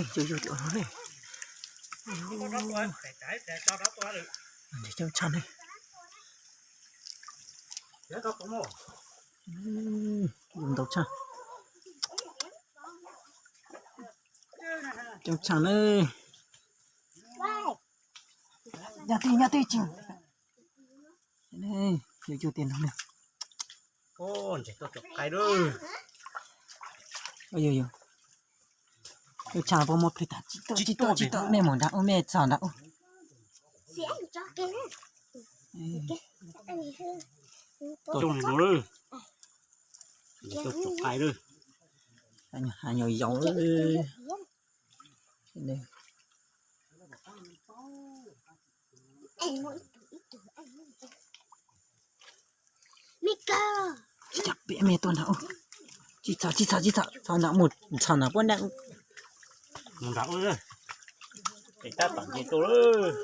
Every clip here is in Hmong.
Yug yug tim no ne. Ntses coob tshaj ne. Yug ntau tshaj. Coob tshaj ne. Nyob twj, nyob twj tseem. Yug yug tim no ne. Ntses tuaj cov qai lawm. Yog yog. Coob tshaj, puas muaj plig tag? Tsis tuaj, tsis tuaj, tsis tuaj, mej mus nrad ub, mej txog nrad ub. Coob no, ntses tuaj cov qai lawm. Hav nyuag yaus. Tsis tas pem mej tuaj nrad ub. Tsis txhob, tsis txhob, tsis txhob, txhob nrad mus, txhob nrad puab naj. Mus nrad ub, es tab tom nce tuaj lawm.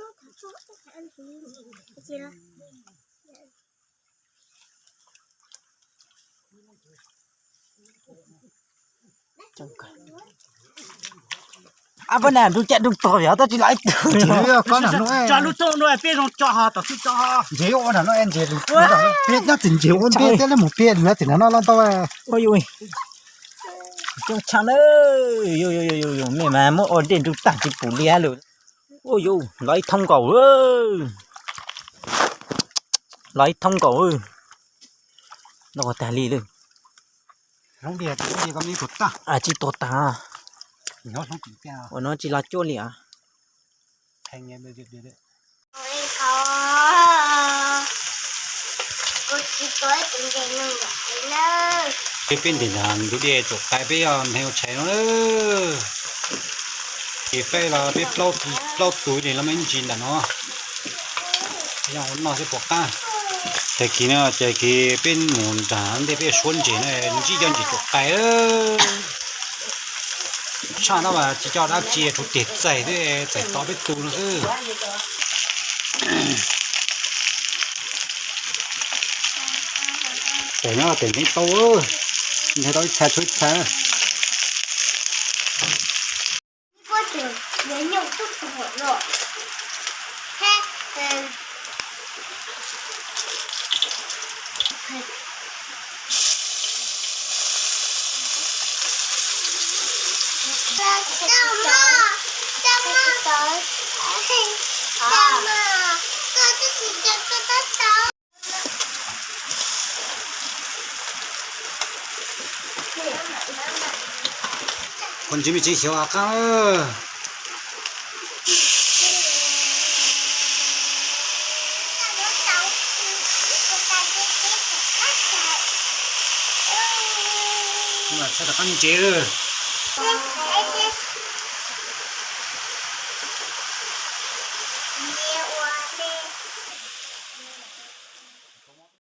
Ab, puab naj nrug caj nrug tog yog tab tsis los ib tug. Tso lub txooj dua peb zoo tso ho tom txij tso ho. Ntses ua nram no, ntses peb nyob txim ntses ua npe thiab, lej mus peb nyob txim nrad no los ntau. Ua yus, coob tshaj na, mej mas muab ua dej nrug tag tsis pum li lawm. Ua yus, los ib thoob nkaus, los ib thoob nkaus, no tag li lawm. Tsis tuag tag, ua no tsis los cuab li as. Peb, peb ntim ntawm ntug dej tuam qai peb yog neeg ua tshais no. Ces faib los peb plaub tus li los me ntsis ntawm no. Yog ua noj thiab puas qab. Tag kis no ces kis peb mus nram ntej peb suab ntses no, ntsib cov ntses tuam qai tshaj no mas tsis coj dab tsi, tshuav tes txais xwb, txais tau peb tus no xwb. Tes nyob tes ntev tau, ntev tau ib txha tshuav ib txha. Koj ntsis me tsev xyov qab lawm. Tshaj tau qab ntsev lawm.